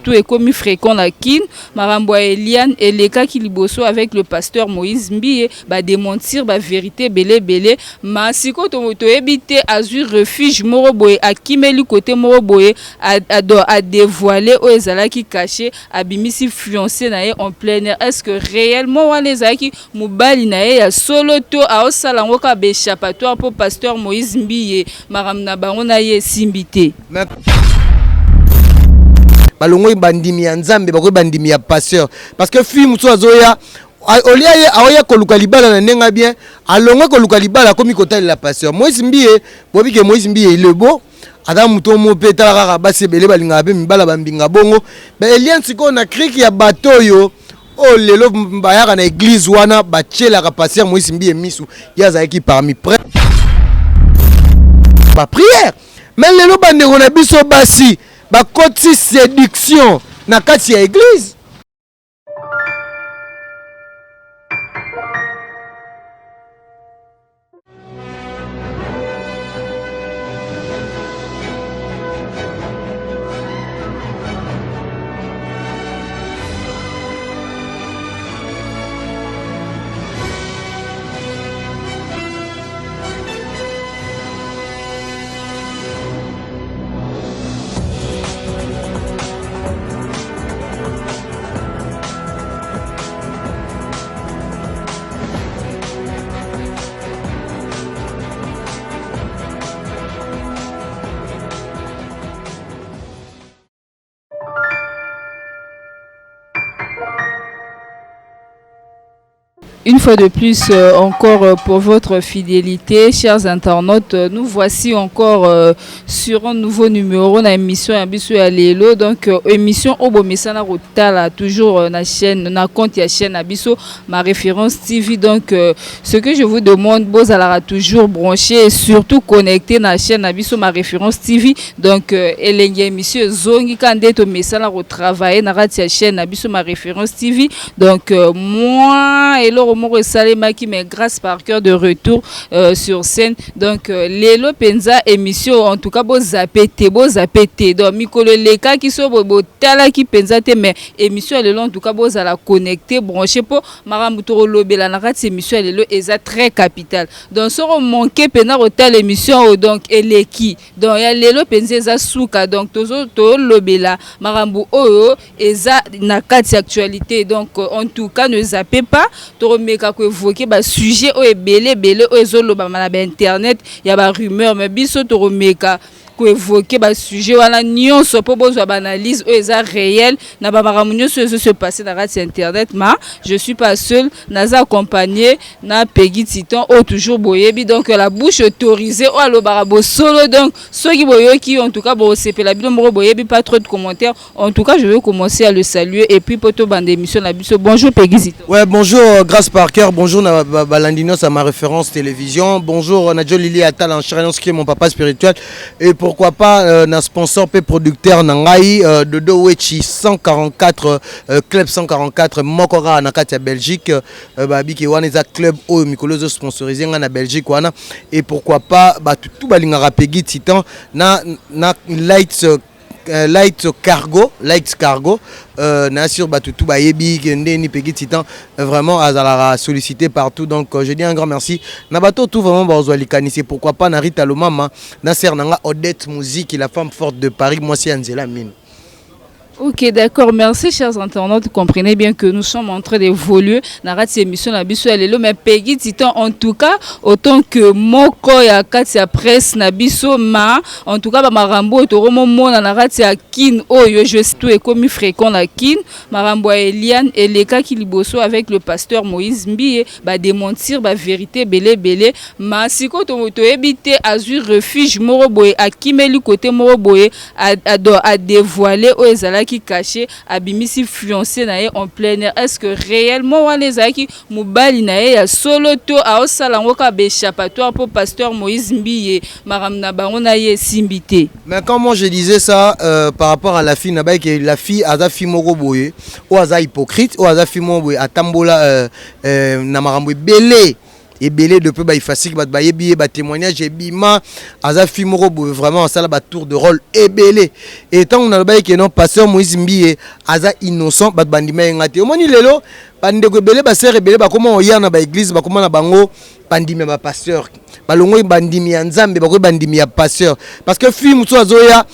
tout ekomi fréquent na Kin. Makambo ya Eliane elekaki liboso avec le pasteur Moïse Mbiye, ba démentir ba vérité ebele ebele. Ma sikoyo toyebi te, azwi refuge moko boye, akimeli kote moko boye, a dévoilé oyo ezalaki caché, abimisi fiancé na ye en plein air. Est-ce que réellement wana ezalaki mobali na ye ya solo to aosala yango kaka ba échappatoire mpo pasteur Moïse Mbiye makambo na bango na ye esimbi te? Balongoi bandimi ya Nzambe, bakoyi bandimi ya pasteur, parce que fille mosusu azoya olia ye, aoya koluka libala na ndenge bien, alongwe koluka libala, akomi kotalela pasteur Moïse Mbiye. Boyebi ke Moïse Mbiye ilebo aza moto mo mpe tala kaka basi ebele balingaka mpe mibala bambinga bongo. Ba Eliane sikoyo na krike ya bato oyo lelo bayaka na église wana, batielaka pasteur Moïse Mbiye misu, ye azalaki parmi près ba prière. Mais lelo bandeko na biso basi bakoti séduction na kati ya église. Une fois de plus, encore pour votre fidélité, chers internautes, nous voici encore sur un nouveau numéro na émission ya biso ya lelo. Donc, émission oyo bomesana kotala toujours na chaîne, na compte ya chaîne ya biso, Ma Référence TV. Donc, ce que je vous demande, bozalaka toujours branché et surtout connecté na chaîne ya biso, Ma Référence TV. Donc, elengi émission ezongi ka nde tomesana kotravailler na kati ya chaîne ya biso, Ma Référence TV. Donc, moi, eloko moko esalemaki, mais grâce par cœur de retour sur scène. Donc, lelo penza émission, en tout cas, bozape te, bozape te. Donc, mikolo elekaki so botalaki penza te, mais émission ya lelo, en tout cas, bozala connecté, branché, mpo makambo tokolobela na kati émission ya lelo eza très capital. Donc, soko manqué mpenza kotala émission oyo, donc eleki. Donc, ya lelo mpenza eza suka. Donc, tolobela makambo oyo eza na kati ya actualité. Donc, en tout cas, ne zappez pas. Tokomeka koévoquer basujet oyo ebele ebele oyo ezolobama na bainternet ya barumeur, mais biso tokomeka koévoquer basujet wana nyonso mpo bozwa baanalyse oyo eza réel na bamakambo nyonso oyo ezose passe na kati ya internet. Ma je suis pas seul, naza accompagné na Peggy Titan oyo toujours boyebi, donc la bouche autorisée oyo alobaka bosolo. Donc, soki boyoki, en tout cas, bosepela bino moko, boyebi, pas trop de commentaires. En tout cas, je vais commencer à le saluer et puis po tobanda émission na biso. Bonjour Peggy Titan. Ouais, bonjour Grâce Parker, bonjour na balandi nyonso à Ma Référence Télévision, bonjour na Lili Atal en qui est mon papa spirituel et pourquoi pas na sponsor pe producteur na ngai Dodo Wechi 144, club 144 moko kaka na kati ya Belgique, babiki wana eza club oyo mikolo ezo sponsoriser nga na Belgique wana. Et pourquoi pas bato tout balingaka Peggy Titan na Light Light Cargo, Light Cargo, na sur bato tout bayebi ndeni Peggy Titan vraiment azalaka sollicité partout. Donc je dis un grand merci na bato tout vraiment bazwa likanisi. Pourquoi pas na Rita Lomama, na sœur nanga Odette Musique, la femme forte de Paris, mwasi ya nzela mine. Ok, d'accord. Merci, chers internautes. Comprenez bien que nous sommes en train d'évoluer dans cette émission na biso ya lelo. Mais Peggy Titan, en tout cas, autant que moko ya kati ya presse na biso, ma, en tout cas, ba marambo toromo mona na kati ya Kin oyo je tout ekomi fréquent na Kin. Marambo ya Eliane elekaki liboso avec le pasteur Moïse Mbiye, ba démentir ba vérité ebele ebele. Ma sikoyo toyebi te, azwi refuge moko boye, akimeli kote moko boye, a dévoilé oyo ezalaki caché, abimisi fiancé na ye en plein air. Est-ce que réellement wana ezalaki mobali na ye ya solo to aosala yango kaka baéchappatoire mpo pasteur Moïse Mbiye makambo na bango na ye esimbi te? Mais quand moi je disais ça par rapport à la fille, na que la fille aza fille moko boye oyo aza hypocrite, oyo aza fille moko boye atambola na makambo ebele. Ebele depuis baifasiki, bato bayebi ye, batémoignage ebima. Aza fille moko boye, vraiment asala batour de rôle ebele. E ntango nalobaki ke non, pasteur Moïse Mbiye aza innocent, bato bandima ye nga te. Omoni lelo bandeko ebele, basere ebele bakoma oya na baéglise, bakoma na bango bandimi ya bapasteur, balongoi bandimi ya Nzambe, bakoyi bandimi ya pasteur, parce que fille mosusu azoya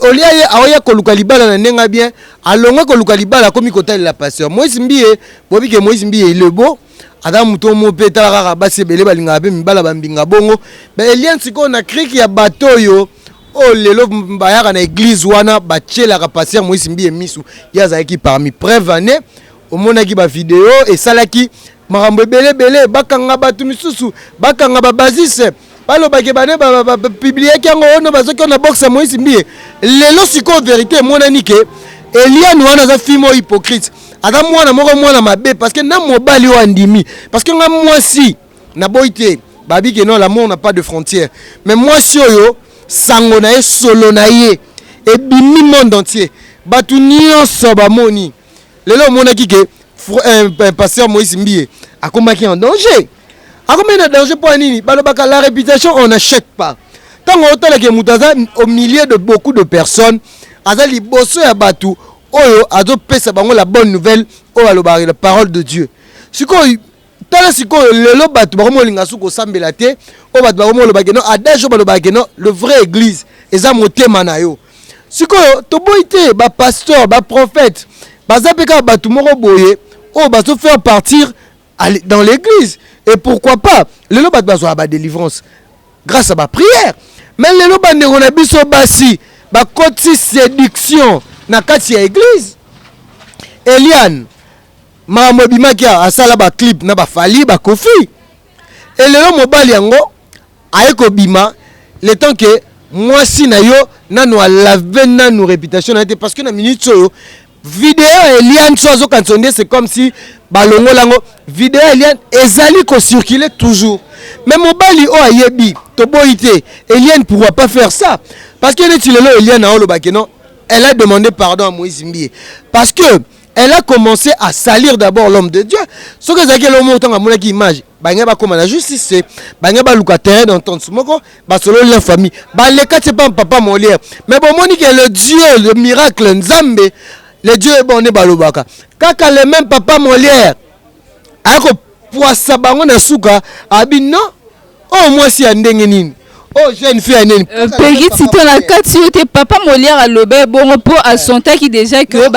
olia ye, aoya koluka libala na ndenge bien, alongwe koluka libala, akomi kotalela pasteur Moïse Mbiye. Boyebi ke Moïse Mbiye elebo aza moto omo mpe tala kaka basi ebele balingaka mpe mibala bambinga bongo. Baeliane sikoyo na krike ya bato oyo lelo bayaka na église wana, batielaka pasteur Moïse Mbiye misu, ye azalaki parmi. Preuve ane omonaki bavideo esalaki makambo ebele ebele, bakanga bato misusu, bakanga babasise, balobaki bane bapubliaki yango ono bazoki na box ya Moïse Mbiye. Lelo sikoyo vérité emonani ke Eliane wana aza fille moko hypocrite, aza mwana moko, mwana mabe, parce que na mobali oyo andimi. Parce que nga mwasi naboyi te, babi ke non, l'amour n'a pas de frontière, mais mwasi oyo, sango na ye, solo na ye ebimi monde entier, bato nyonso bamoni. Lelo omonaki ke pasteur Moïse Mbiye akomaki en danger, akomaki na danger. Mpo ya nini? Balobaka la réputation, on n'achète pas. Ntango otalaki moto aza au milieu de beaucoup de personnes, aza liboso ya bato oyo azopesa bango la bonne nouvelle, oyo alobaka la parole de Dieu. Sikoyo tala, sikoyo lelo bato bakomi olinga su kosambela te. Oyo bato bakomi olobaki non, adage oyo balobaki non, le vrai église eza motema na yo. Sikoyo toboyi te, bapasteur, baprophète baza mpe kaka bato moko boye oyo bazofaire partir dans l'église. Et pourquoi pas, lelo bato bazwaka badélivrance grâce à baprière, mais lelo bandeko na biso basi bakoti séduction na kati ya église. Eliane, makambo ebimaki awa, asala baclip na bafali, bakofi. Elelo mobali yango aye kobima, le temps ke mwasi na yo nanu alave nanu réputation na ye te, parce que na minute oyo video ya Eliane so azokanisa nde c'est comme si balongola yango. Video ya Eliane ezali kocircule toujours, mais mobali oyo ayebi, toboyi te, Eliane pourquoi pas faire ça? Parce que neti lelo Eliane aolobaki non, elle a demandé pardon à Moïse Mbiye parce que elle a commencé à salir d'abord l'homme de Dieu. Soki ezalaki eloko moko, ntango amonaki image, bangai bakóma na justice te, bangai baluka terrain d'entente moko, basololi la famille, baleka ti pa papa Molière. Mais bomoni ke le Dieu, le miracle, Nzambe, le Dieu est bon, nde balobaka kaka le même papa Molière aya kopwasa bango na suka, abi non, oyo mwasi ya ndenge nini, oyo jeune fille ya nini? Pegi Tito, na kati yo te. Papa Molière alobe bongo mpo asentaki déjà que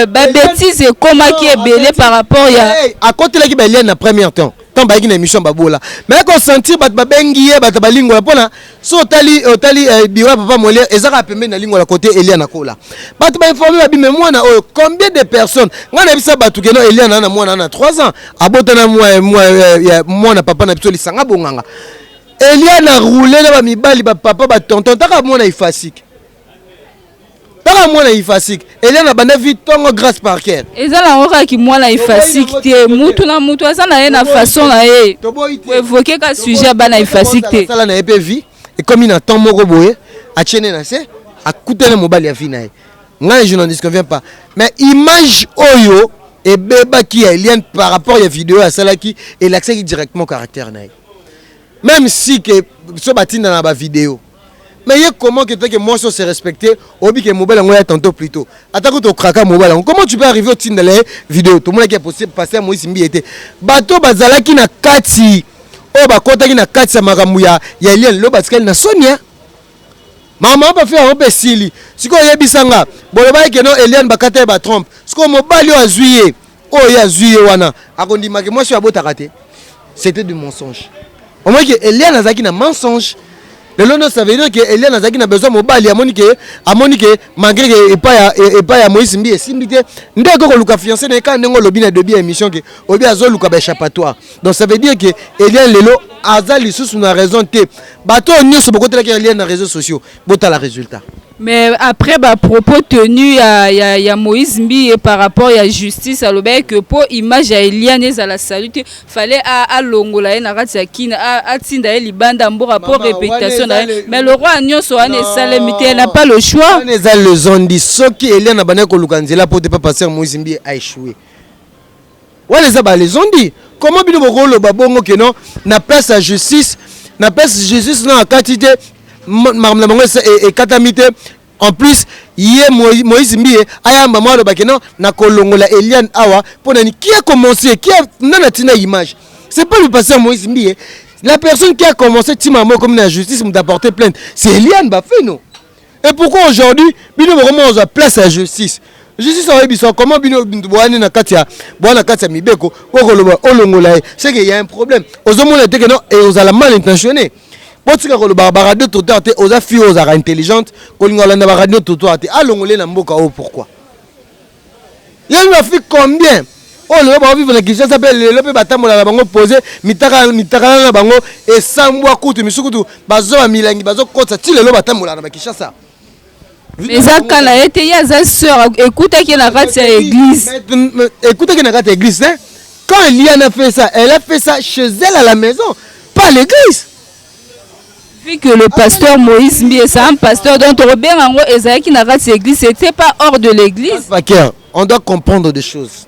babêtise ekomaki ebele par rapport ya Akotelaki baeliane na première temps, ntango bayaki na émission babola, mais akosentir bato babengi ye, bato balingola mpona so otali, otali biro ya papa Molière eza kaka pembeni na lingola, kote Eliane akola. Bato bainforme babi me mwana oyo, combien de personnes? Ngai nayebisa bato keno Eliane na mwana na 3 ans, abotana mwana papa na biso Lisanga Bonganga. Eliane aroule na bamibali, bapapa, batonton. Taka mwana ifasike, taka mwana ifasike. Eliane abanda vi ntongo Grâce Parker. Eza nango kaka mwana ifasike te, mutu na mutu aza na ye na façon na ye. Koévoquer ka sujet ya bana ifasike te. Asala na ye mpe vie, ekomi na temps moko boye, atiene na se, akutana mobali ya vie na ye. Ngai je n'en disconviens pas, mais image oyo ebebaki ya Eliane par rapport ya video asalaki, elakisaki directement caractère na ye, même si ke so batinda na bavideo. Mais ye, comment que que mwasi ose respecté, oyebi ke mobali yango ya tantôt plutôt atako tokraka mobali yango, comment tu peux arriver otindela ye video? Tomonaki pasteur Moïse Mbiye te, bato bazalaki na kati oyo bakɔtaki na kati ya makambo ya Eliane, lelo batikali na sonia mama bafe yango mpe esili. Sikoyo oyebisanga, bolobaki ke no, Eliane bakata ye batrompe. Sikoyo mobali oyo azwi ye, oyo ye azwi ye wana, akondimaki mwasi oyo abotaka te? C'était du mensonge. Omoni ke Eliane azalaki na mensonge lelo nyonso. Ça veut dire ke Eliane azalaki na besoin mobali, amoni ke malgré ke epai ya Moïse Mbi esimbi te, nde eko koluka fiancé na ye kaka ndenge olobi na début ya émission ke oyebi azoluka baéchappatoire. Donc ça veut dire ke Eliane lelo aza lisusu na raison te. Bato oyo nyonso bokotelaki Eliane na réseaux sociaux, botala résultat. Mais après bapropos tenu ya Moïse Mbiye par rapport ya justice, alobaki que mpo image ya Eliane ezala sali te, fallait alongola ye na kati ya kina, atinda ye libanda mboka mpo réputation na ye. Mais le roi nyonso wana esalemi te, n'a pas le choix. Wana eza lezondi. Soki Eliane abandaki koluka nzela po te pa pasteur Moïse Mbiye a échoué, wana eza balezondi. Comment bino bokoloba bongo ke non, na place ya justice, na place justice na akati te, makambo na bango ekatami te? En plus, ye Moïse Mbiye ayamba mwa alobaki non, na kolongola Eliane awa mpo nani? Qui a commencé? Qui a nani atina image? C'est pas le pasteur Moïse Mbiye. La personne qui a commencé ntima moko comme na justice, moto apporter plainte, c'est Eliane Bafeno. Et pourquoi aujourd'hui bino bokoma kozwa place ya justice? Justice aoyebisa comment bino boyani na kati ya boya na kati ya mibeko, okoloba olongola ye? C'est que y a un problème. Ozomona te ke non, ozala mal intentionné. Botika kolobaka baradio trottoir te. Oza fille oyo ozalaka intelligente, kolinga kolanda baradio trottoir te. Alongole na mboka oyo, pourquoi? Yebi bafille combien oyo lelo baovivre na Kinshasa, mpe lelo mpe batambola na bango pose, mitakala na bango esambwa kutu, misu kutu bazwa bamilangi, bazokotisa ti lelo batambolaka na bakinshasa. Eza kala ye te, ye aza sœur, ekutaki na kati ya église. Ekutaki na kati ya église, hein? Quand Eliane a fait ça, elle a fait ça chez elle à la maison, pas à l'église. Vu que le pasteur Moïse Mbiye, c'est un pasteur, donc tokobenga yango ezalaki na kati ya église, c'était pas hors de l'église. Paquet, on doit comprendre des choses.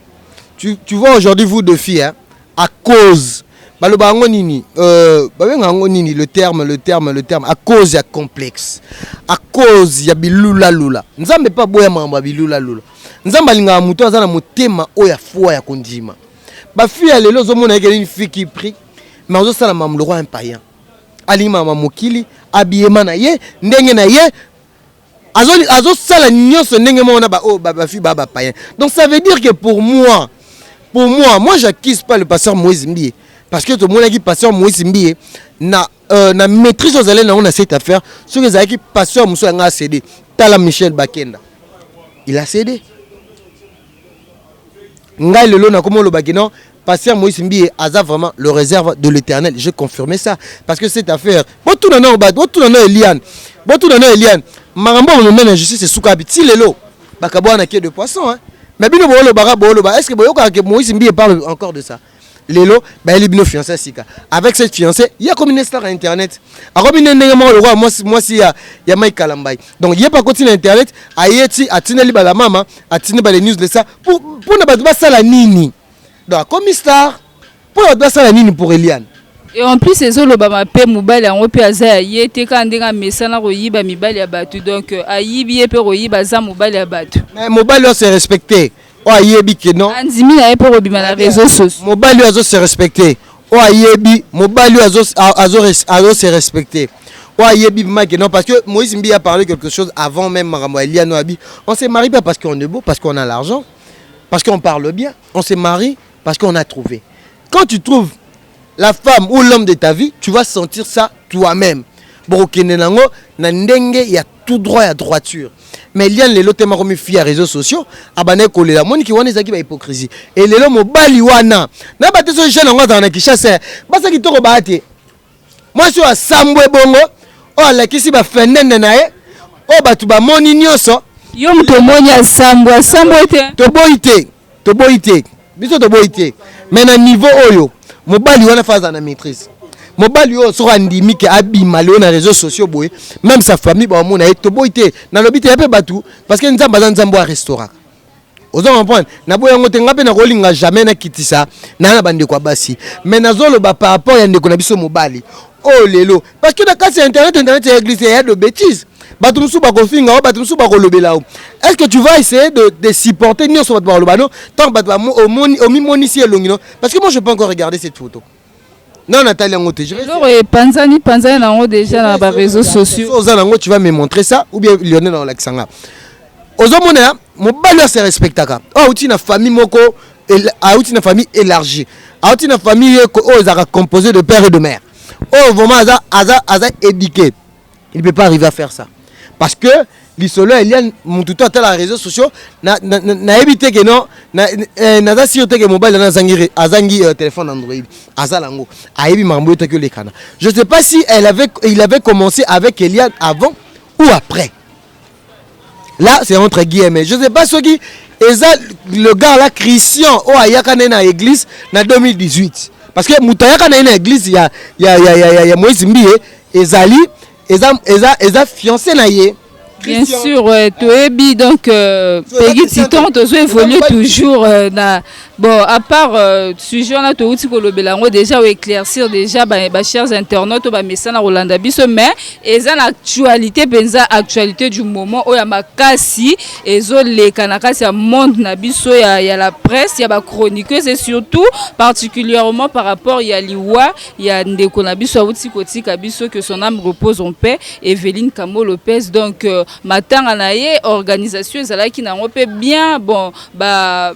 Tu vois aujourd'hui, vous deux filles, hein, à cause baloba yango nini, babenga yango nini, le terme, le terme, le terme, à cause ya complexe, à cause ya bilulalula. Nzambe mpe aboya makambo ya bilulalula. Nzambe alingaka moto aza na motema oyo ya foi, ya kondima. Bafille ya lelo, ozomona eke nini, fille qui prie, mais azosala makambo lokola un païen. Alingi makambo mokili, abiyema na ye ndenge na ye, azosala nyonso ndenge moko na baoyo bafille baa bapaïen. Donc ça veut dire que pour moi, moi j'accuse pas le pasteur Moïse Mbiye, parce que tomonaki pasteur Moïse Mbiye na maîtrise ozali nango na cette affaire. Soki ezalaki pasteur mosusu yanga, acédé. Tala Michel Bakenda, il a cédé. Ngai lelo nakoma olobaki non, pasteur Moïse Mbiye aza vraiment le réserve de l'Éternel. J'ai confirmé ça, parce que cette affaire, botuna nao bato, botuna nao Eliane, botuna nao Eliane. Makambo oyo momene na justice esuka bi ti lelo bakabwana queue de poisson, hein. Mais bino boolobaka, booloba, est ce que boyokaka ke Moïse Mbiye parle encore de ça? Lelo bayeli bino fiancé sika. Avec cette fiancé, ye akomi ne star ya internet, akomi ne ndenge moko lokola mwasi ya Mike Kalambai. Donc ye mpe akoti na internet, aye ti atindeli bala mama, atindi bale news de ça mpona bato basala nini? Donc akomi star mpona bato basala nini pour Eliane? Et en plus, ezolobama mpe mobali yango mpe aza ya ye te, kaka ndenge amesana koyiba mibali ya bato. Donc ayibi ye mpe koyiba, aza mobali ya bato. Mais mobali oyo se respecte, oyo ayebi ke non. Andimi na ye mpe kobima na réseau sociaux. Mobali oyo azo se respecte, oyo ayebi, mobali oyo azo se respecte, oyo ayebi vraiment ke non, parce que Moïse Mbiye a parlé quelque chose avant même makambo ya Eliane. Abi on se marie pas parce qu'on est beau, parce qu'on a l'argent, parce qu'on parle bien. On se marie parce qu'on a trouvé. Quand tu trouves la femme ou l'homme de ta vie, tu vas sentir ça toi-même. Bokokende nango na ndenge ya tout droit, ya droiture. Mais Eliane lelo te, makomi fille ya réseaux sociaux, abandaki kolela, moniki wana ezalaki bahypocrisie. E lelo mobali wana na bate so jeune yango azala na Kinshasa, basa kitoko baya te. Mwasi oyo asambwe bongo, oyo alakisi bafendende na ye, oyo bato bamoni nyonso. Yo moto omoni asambwe, asambwe te. Toboyi te, toboyi te, biso toboyi te. Mais na niveau oyo, mobali wana fa aza na maîtrise. Mobali oyo soki andimi ke abima lelo na réseaux sociaux boye, même sa famille bamona ye. Toboyi te, nalobi te ya mpe bato, parce que Nzambe aza Nzambe oyo arestauraka. Oza comprendre? Naboyi yango te. Nga mpe nakolinga jamais nakitisa na bandeko ya basi, mais nazoloba par rapport ya ndeko na biso mobali oyo lelo, parce que na kati ya internet, internet ya église ya de bêtise, bato mosusu bakofinga o, bato mosusu bakolobela o. Est ce que tu vas essayer de supporter nyonso bato bakoloba? No, tant bato omimonisi elongi, no, parce que moi je peux encore regarder cette photo. Non, natali yango te. Eloko epanzani panzani nango déjà na baréseaux sociaux. Oza nango, tu vas me montrer ça, ou bien Lionel na olakisa nga. Ozomona mobali oyo ase respectaka, oyo auti na famille moko, auti na famille élargie, auti na famille oyo ezalaka composé de père et de mère, oyo vraiment aza éduqué, il peut pas arriver à faire ça. Parce que lisolo ya Eliane, motu to atala réseaux sociaux, nayebi te ke non, naza sûr te ke mobali wana azangi téléphone Android, aza nango, ayebi makambo oyo toki olekana. Je sais pas si il avait commencé avec Eliane avant ou après. Là, c'est entre guillemets, je sais pas soki eza le gars là, Christian, oyo ayaka na ye na église na 2018, parce que moto ayaka na ye na église ya Moïse Mbiye ezali eza fiancé na ye. Bien sûr, toyebi. Donc Peggy Titan, tozo évolue toujours na bon, à part sujet wana touti kolobela yango déjà, oéclaircir déjà bachers internautes oyo bamesana kolanda biso. Mais eza na actualité mpenza, actualité du moment oyo ya makasi ezoleka na kati ya monde na biso ya la presse, ya bachroniqueuse, et surtout particulièrement par rapport ya liwa ya ndeko na biso awuti kotika biso, que son âme repose en paix, Evelyne Kamo Lopez. Donc matanga na ye, organisation ezalaki nango mpe bien. Bon, ba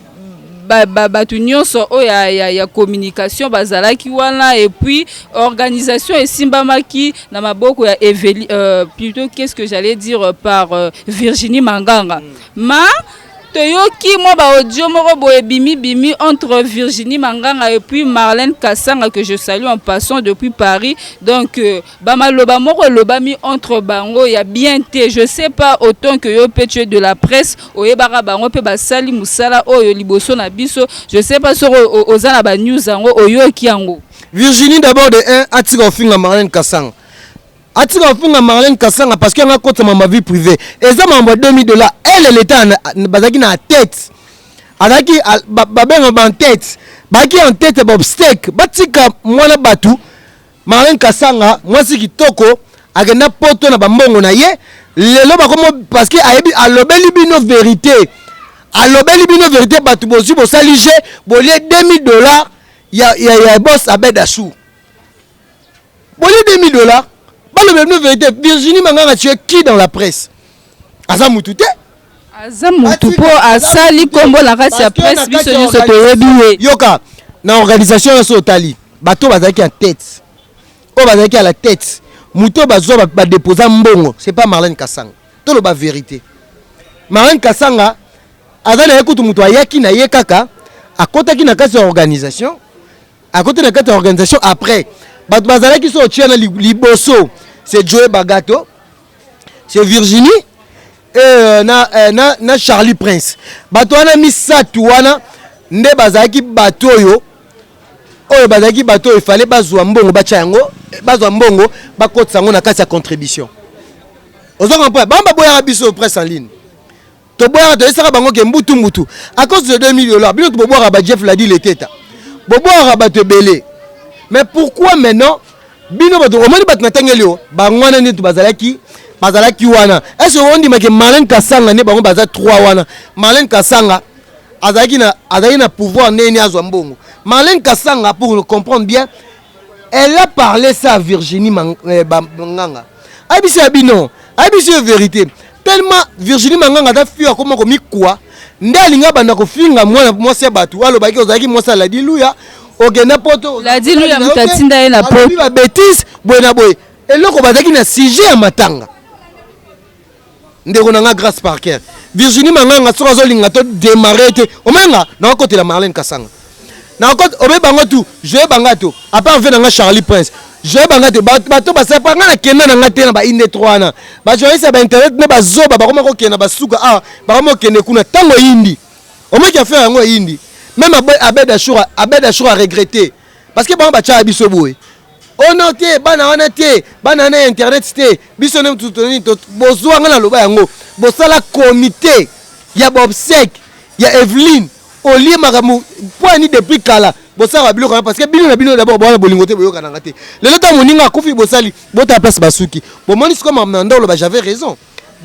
bato nyonso oyo ya communication bazalaki wana, et puis organisation esimbamaki na maboko ya Eveli, plutôt, qu'est-ce que j'allais dire, par Virginie Manganga. Ma toyoki mwa baaudio moko boye bimi entre Virginie Manganga et puis Marlène Kasanga, que je salue en passant depuis Paris. Donc bamaloba moko elobami entre bango ya bien te. Je sais pas, autant que yo mpe tu es de la presse, oyebaka bango mpe basali mosala oyo liboso na biso. Je sais pas soki oza na banews yango, oyoki yango. Virginie, d'abord de 1, atika kofinga Marlène Kasanga, atika kofinga Marlène Kasanga, parce que anga kotama ma vie privée. Eza mambo ya 2000 $. Elle était, bazalaki na tête, azalaki, babenga ba en tête, bazalaki en tête ya baobstacle. Batika mwana bato Marlène Kasanga, mwasi kitoko, akenda Poto na bambongo na ye. Lelo bakomo parce que ayebi, alobeli bino vérité, alobeli bino vérité. Bato bozwi, bosali je bolie 2000 $ ya boss Abed Ashur, bolie 2000 $. Balobeli bino vérité. Virginie Manganga, tu es qui dans la presse? Aza mutu te. Aza mutu mpo asali nkombo na kati ya presse, biso nyonso toyebi ye. Yoka, na organisation nyonso otali, bato bazalaki en tête, oyo bazalaki à la tête, moto oyo bazwa badeposa mbongo, c'est pas Marlène Kasanga. Toloba vérité, Marlène Kasanga aza na ye kutu moto ayaki na ye kaka, akɔtaki na kati ya organisation, akɔti na kati ya organisation. Après, bato bazalaki so otia na liboso, c'est Joe Bagato, c'est Virginie et na Charlie Prince. Bato wana misato wana nde bazalaki bato oyo bazalaki bato oyo efale bazwa mbongo, batya yango, bazwa mbongo, bakotisa yango na kati ya contribution. Ozo comprendre? Bango baboyaka biso presse en ligne, toboyaka, toyesaka bango ke mbutu mbutu à cause de 2000 $. Bino tobobwaka ba Jeff Ladi Leteta, bobwakaka bato ebele. Mais pourquoi maintenant bino bato omoni bato natangeli yo bango wana nde bazalaki wana? Est ce ondimaki Marlène Kasanga nde bango baza 3 wana? Marlène Kasanga azalaki na pouvoir ndeni azwa mbongo? Marlène Kasanga, pour le comprendre bien, elle a parlé ça à Virginie Manganga. Ayebisi ya bino, ayebisi yo vérité. Tellement Virginie Manganga aza fio, akoma komikwa nde alingi abanda kofinga mwana mwasi ya bato. Alobaki ozalaki mwasi aladi luya, okenda Poto. Ladi Luya moto atinda ye na Poto. Alobi babêtises boye na boye. Eloko bazalaki na sujet ya matanga, ndeko na nga Grâce Parker, Virginie Manganga soki azolinga to démarre te, omenga nakokotela Marlène Kasanga, obe bango tu joyebanga to, à part ve na nga Charlie Prince, joyebanga te. Bato basapa nga nakenda na nga te na bainde 3 wana. Bajournaliste ya bainternet nde bazoba, bakoma kokende na basuka awa, bakoma kokende kuna. Ntango eyindi, omoki affaire yango eyindi. Même Abed Achour, Abed Achour a regretté, parce que bango batiaka biso boye ono te, bana wana te, bana wana ya internet te. Biso nde nini bozwa nga naloba yango, bosala comité ya baobsèques ya Eveline olie makambo mpo ani. Depuis kala bosalaka biloko wana, parce que bino na bino d'abord bowana bolingo te, boyokananga te. Lelo ntango moninga akufi, bosali botala place basuki. Bomoni sikoyo makambo na nda oloba, j'avais raison.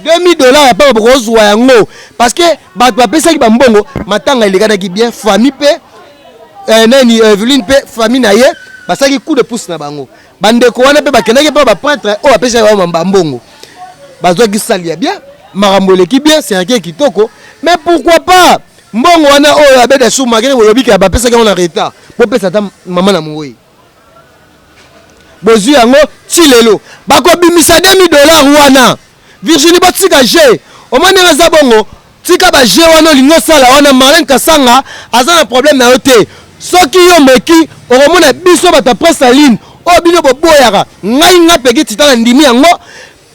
2000 $ ya pamba, bokozwa yango parce que bato bapesaki bambongo. Matanga elekanaki bien, famille mpe nani, Eveline mpe famille na ye basalaki coup de pouce na bango. Bandeko wana mpe bakendaki mpe baprêtre oyo bapesaki bango bambongo, bazwaki sali ya bien, makambo eleki bien, serke kitoko. Mais pourquoi pas mbongo wana oyo Abeda Sur makene bolobi ke bapesaki yango na retard, bopesa ata mama na mowei? Bozwi yango ti lelo, bakobimisa 2000 $ wana. Virginie, botika je omoi ndenge eza bongo, tika baje wana olingi osala wana. Marlène Kasanga aza na problème na yo te. Soki yo meki, okomona biso bato ya presse en ligne oyo bino boboyaka. Ngai nga Peki Tita na ndimi yango,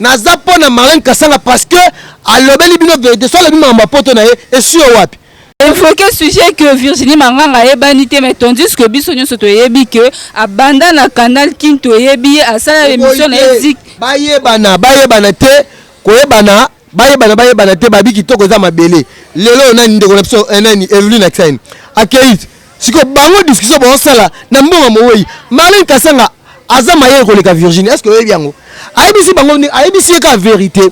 naza mpo na Marlène Kasanga, parce que alobeli bino vérité. So alobi makambo ya Poto na ye, esi yo wapi? Évoquer sujet que Virginie Manganga ayebani te, mais tandis que biso nyonso toyebi ke abanda na Canal Kin, toyebi ye, asala émission na ye zik. Bayebana, bayebana te, koyebana. Bayebana, bayebana te, babi kitoko eza mabele. Lelo oyo nani, ndeko na biso, nani, Eveline Aksaini akei. Sikoyo bango discussion baosala na mbongo mowei. Marlene Kasanga aza mayele koleka Virginie. Est ce que oyebi yango? Ayebisi bango, ayebisi ye kaka vérité,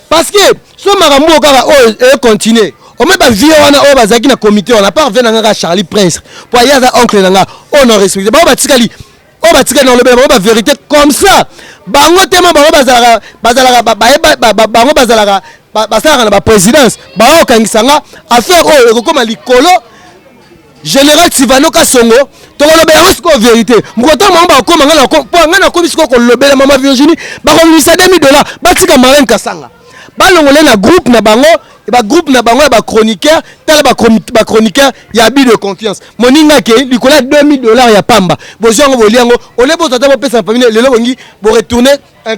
parce que so makambo oyo kaka oyo econtinue, omoi bavieux wana oyo bazalaki na comité wana, part vieux na nga kaka Charlie Prince, po aye aza oncle na nga oyo na respecte. Bango batikali, oyo batikali na kolobela bango bavérité comme ça. Bango tema, bango bazalaka bayeba, bango bazalaka, basalaka na baprésidence. Baokangisa nga, affaire oyo ekokóma likolo. Général Sivano Kasongo, tokolobela yango sikoyo vérité. Mokota bango bakokóma nga, po nga nakomi sikoyo kolobela mama Virginie. Bakomimisa 2000 $, batika Marlene Kasanga, balongole na groupe na bango, bagroupe na bango ya bachroniqueur. Tala, bachroniqueur ya abus de confiance. Moninga ake likolo ya 2000 $ ya pamba, bozwi yango, bolia yango, ole bozwa ata bopesa famille. Lelo bongi boretourne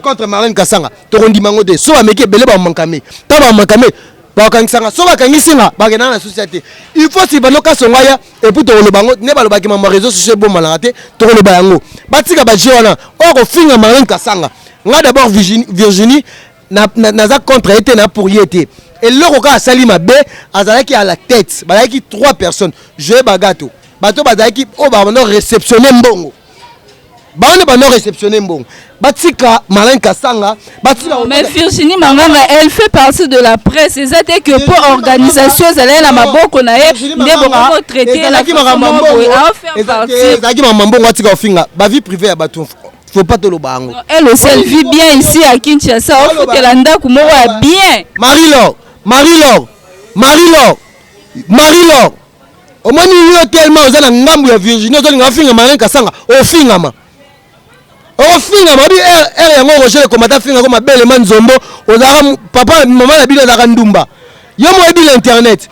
contre Marlene Kasanga, tokondima yango te. So bameki ebele, bamankame ntango bamankame, bakangisanga. So bakangisi nga, bakendaka na susi te. Il faut Sivano Kasongo aya, et puis tokoloba yango. Nde balobaki mama réseau sociaux ebomalaka te, tokoloba yango. Batika baje wana oyo kofinga Marlene Kasanga. Nga d'abord Virginie naza contre ye te, na pour ye te. Eloko kaka asali mabe, azalaki à la tête, bazalaki trois personnes, Joe Bagato, bato bazalaki oyo babanda réceptionne mbongo, bango nde bando réceptionne mbongo. Batika Marlene Kasanga, batika. Mais Virginie Manganga, elle fait partie de la presse. Eza te que mpo organisation ezalaki na maboko na ye nde bokomotraite. Ezalaki makambo mbongo. Atika kofinga bavie privée ya bato, faut pas toloba yango. Elle aussi, elle vit bien ici à Kinshasa, ofutela ndako moko ya bien. Marie-Laure, Marie-Laure, Marie-Laure, Marie-Laure, omoni yo tellement oza na ngambu ya Virginie, ozolinga ofinga Marlene Kasanga, ofingama, ofingama. Obi ere yango, Roger le combattant afingako mabelema nzombo. Ozalaka papa, mama na bino azalaka ndumba. Yo moyebi l'internet,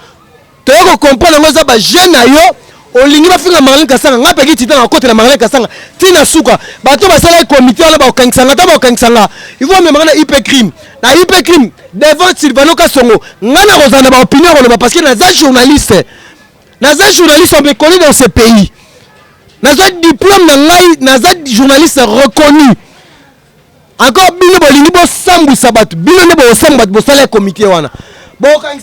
toye kocomprendre yango. Eza bajeune na yo, olingi bafinga Marlene Kasanga. Nga mpeki tita na kokotela Marlene Kasanga ntina suka. Bato basalaki komité wana, bakokangisanga. Ta bakokangisanga, il faut amemanga na IP crime, na IP crime devant Sylvano Kasongo. Nga na kozala na baopinion koloba, parce que naza journaliste, naza journaliste, on me connaît dans ce pays, naza diplôme na ngai, naza journaliste reconnu. Encore bino bolingi bosambwisa bato, bino nde bosambwa bato bosala komité wana.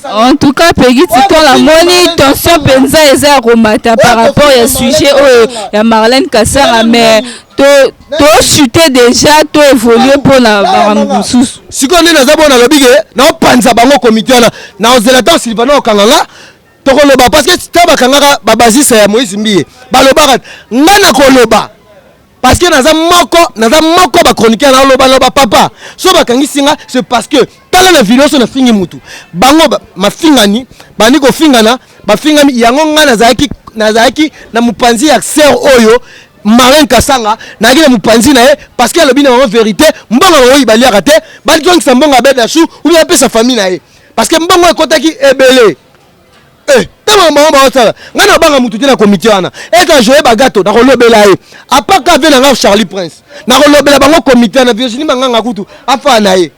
En tout cas, Peggy Titon, namoni tension mpenza eza ya komata par rapport ya sujet oyo ya Marlène Kasanga, mais tochute déjà, to évolue mpona makambo mosusu. Sikoyo nde naza bona, nalobi ke naopanza bango komité wana. Naozela ntango Sylvano okanga nga, tokoloba, parce que ta bakangaka babazisa ya Moïse Mbiye, balobaka. Nga na koloba parce que naza moko bachroniqueur, naoloba loba papa. So bakangisi nga, c'est parce que tala na video, so nafingi mutu, bango mafingani bandi kofingana, bafingami yango. Nga nazalaki na mopanzi ya sœur oyo Marlene Kasanga, nazalaki na mopanzi na ye, parce que alobi na bango vérité. Mbongo bango baliaka te, bazongisa mbongo ya Bedashu ou bien apesa famille na ye, parce que mbongo ekɔtaki ebele. Ntango bango baosala, ngai na banga mutu te na komité wana. Ete Joye Bagato, nakolobela ye apaka ve na nga Charlie Prince, nakolobela bango komité wana. Virginie Manganga kutu afaa na ye.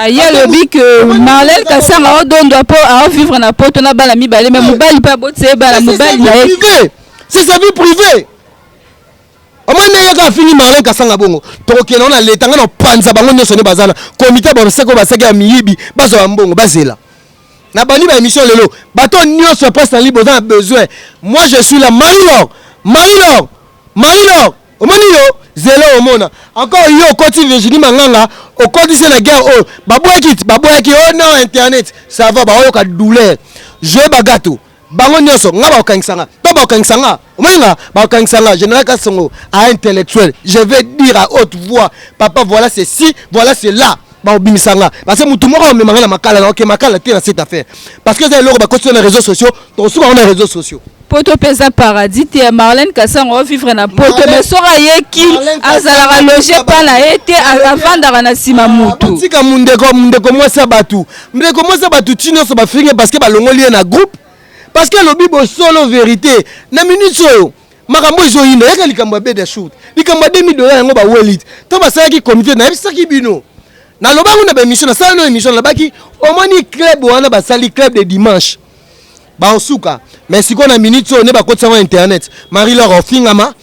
Ye alobi ke Marlène Kasanga odondwa mpo aovivre na poto na bana mibale, mais mobali mpe abotisa ye bana, mobali na ye. C'est sa vie privée. Omoni ndenge kaka afingi Marlène Kasanga bongo, tokokende na leta. Ngai na opanza bango nyonso nde baza na komité, basaki oyo basaki ya miyibi, bazwa bambongo, bazela. Na bandi baémission lelo, bato nyonso ya presse na libre oza na besoin, moi je suis là. Marie-Laure, Marie-Laure, Marie-Laure, omoni yo, zela omona encore. Yo okoti Virginie Manganga, okotisi na guerre oyo babwaki, babwaki oyo non internet, ça va, baoyoka douleur. Joe Bagato, bango nyonso nga bakokangisanga to bakokangisanga. Omoni nga bakokangisanga. Général Kasongo a intellectuel, je vais dire à haute voix: papa, voilà ceci, voilà cela. Bakobimisanga parce que mutu moko amemanga na makala na oke makala te na cette affaire, parce que eza eloko bakoti na réseaux sociaux, tokosuka ngo na réseaux sociaux. Poto mpe eza paradis te. Marlène Kasanga ovivre na poto, mais soki ayeki, azalaka loge mpa na ye te, avandaka na nsima mutu. Tika mundeko, mundeko mwasi ya bato, ndeko mwasi ya bato ti nyonso bafinge, parce que balongoli ye na groupe, parce que alobi bosolo, vérité. Na minute oyo makambo ezoyinda, yaka likambo ya beda shoot, likambo ya 2000 $ yango baweli te. To basalaki comité, nayebisaki bino, nalobango na baémission, nasala no émission, nalobaki: omoni club wana basali club de dimanche, baosuka. Mais sikoyo na minute oyo nde bakotisa yango internet, Marie Laure ofingama,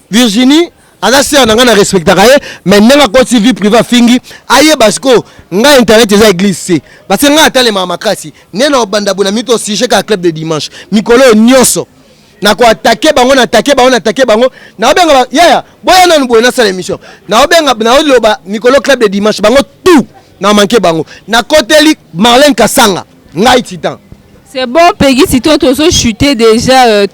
Virginie. Aza sœur na ngai, na respectaka ye, mais ndenge akoti vie privée, afingi, ayeba sikoyo ngai internet eza église te, parce que ngai atalemaka makasi nde na obanda boye na mito sujet kaka club de dimanche. Mikolo oyo nyonso nakoatake bango, natake bango, natake bango, naobenga yaya, boya nanu boye, nasala émission, naobenga, naoloba mikolo club de dimanche, bango tout na manke bango. Nakoteli Marlène Kasanga, ngai Titan. C'est bon, Peggy Titan, tozo chuter déjà.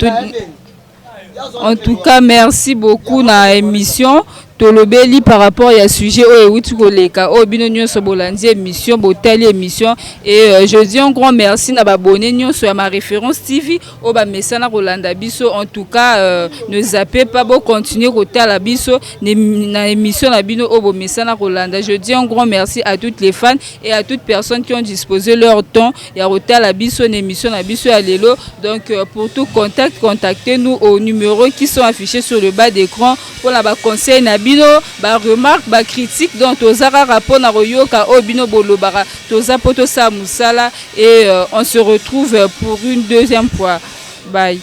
En tout cas, merci beaucoup na émission. Tolobeli par rapport ya sujet oyo euti koleka, oyo bino nyonso bolandi émission, botali émission. Et je dis un grand merci na babone nyonso ya Ma Référence TV oyo bamesana kolanda biso. En tout cas, ne zappez pas, bocontinue kotala biso na émission na bino oyo bomesana kolanda. Je dis un grand merci à toutes les fans et à toutes personnes qui ont disposé leur temps ya kotala biso na émission na biso ya lelo. Donc pour tout contact, contactez-nous au numéro qui sont affichés sur le bas d'écran, mpona baconseil na bino, baremarque, bacritique. Donc toza kaka mpona koyoka oyo bino bolobaka, toza mpo tosala mosala. Et on se retrouve pour une deuxième fois. Bye.